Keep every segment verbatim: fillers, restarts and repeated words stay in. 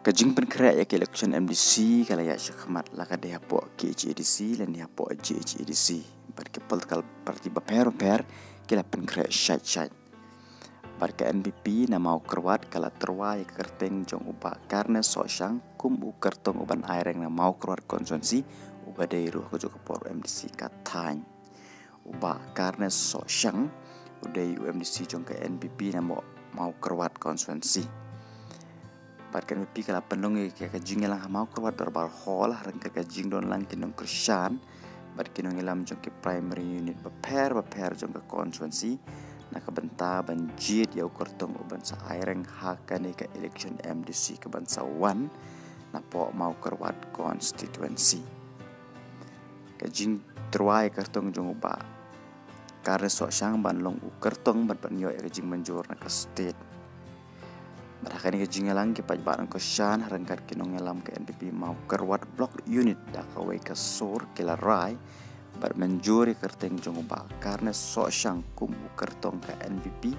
Ka jingpynkhreh ïa ka election M D C ka la ïaid shakhmat la ka dei hapoh K H A D C lane hapoh G H A D C. Bad ki political party bapher bapher ki la pynkhreh shait shait. Bad ka N P P na Mawkyrwat ka la tyrwa ïa ka kyrteng jong u Bah Carnes Sohshang kum u kyrtong u ban aireng na Mawkyrwat constituency, uba dei ruh ka jong ka por M D C ka thaiñ. U Bah Carnes Sohshang u dei u M D C jong ka N P P na Maw-, Mawkyrwat constituency. Bad ka N P P ka la pynlong ïa ka jingïalang ha Mawkyrwat dorbar hall ha ryngkat ka jingdon lang ki nongkyrshan bad ki nongïalam jong ki primary unit bapher bapher jong ka constituency, na ka bynta ban jied ïa u kyrtong u ban sa aireng ha kane ka election M D C ka ban sa wan napoh Mawkyrwat constituency. Ka jingtyrwa ïa ka kyrtong jong u Bah Carnes Sohshang ban long u kyrtong bad ban ïoh ïa ka jingmynjur na ka state. Bad ha kane ka jingïalang ki paidbah nongkyrshan ha ryngkat ki nongïalam ka N P P Mawkyrwat Block Unit da kawei ka sur ki la rai bad mynjur ïa ka kyrteng jong u Bah Carnes Sohshang kum u kyrtong ka N P P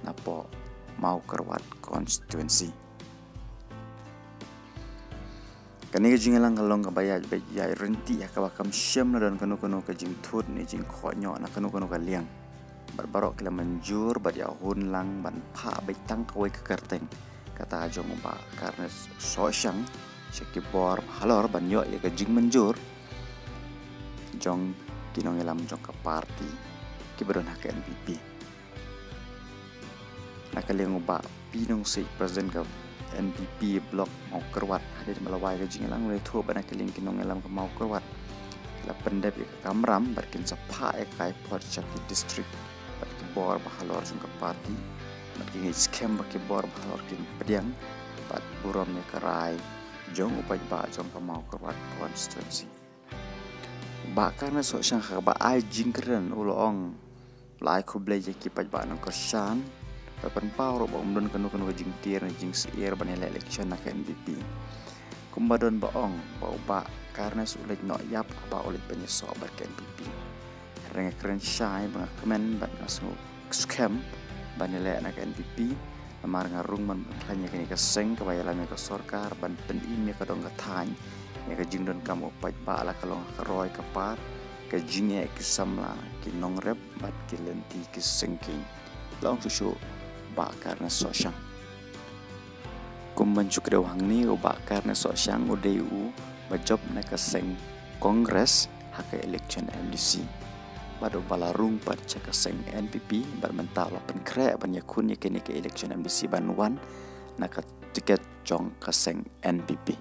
napoh Mawkyrwat constituency. Kane ka jingïalang ka long kaba ïaid beit ïaid ryntih ha kaba kam shym la don kano kano ka jingthut ne jingkhohnoh na kano kano ka liang. Bad baroh ki la mynjur bad ïahun lang ban phah beit tang kawei ka kyrteng, kata jong u Bah Carnes Sohshang, sha ki bor halor ban ïoh ïa ka jingmynjur jong ki nongïalam jong ka party kiba don ha ka N P P. Na ka liang u Bah P Nongsiej, President ka N P P Block Mawkyrwat, hadien ba la wai ka jingïalang u la ïathuh ba na ka liang ki nongïalam ka Mawkyrwat ki la pyndep ïa ka kamram bad kin sa phah ïa ka kaiphod sha ki district bad ki bor bahalor jong ka party bad ki ngeit skhem ba ki bor bahalor kin pdiang bad burom ïa ka rai jong u paidbah jong ka Mawkyrwat constituency. Bah Carnes Sohshang ha kaba ai jingkren u la ong, la ai khublei ïa ki paidbah nongkyrshan, bad pynpaw ruh ba ym don kano kano ka jingtiar ne jingsyier ban ïaleh election na ka N P P. Kumba don ba ong ba u Bah Carnes u leit noh ïap haba u leit pynïasoh bad ka N P P. Hynrei nga kren shai ba nga kmen bad nga sngewskhem ban ïaleh na ka N P P. Namar nga rung ban pynkhlaiñ ïa kane ka seng kaba ïalam ïa ka sorkar ban pynim ïa ka dong ka thaiñ. Ïa ka jingdonkam u paidbah la ka long ha ka roi ka par, ka jingeh ki samla, ki nongrep bad ki lynti ki syngkien. La ong shuh shuh Bah Carnes Sohshang. Kum ban shu kdew hangne, u Bah Carnes Sohshang u dei uba jop na ka seng Congress ha ka election M D C bad uba la rung pat sha ka seng N P P bad mynta u la pynkhreh ban ïakhun ïa kane ka election M D C ban wan na ka tiket jong ka seng N P P.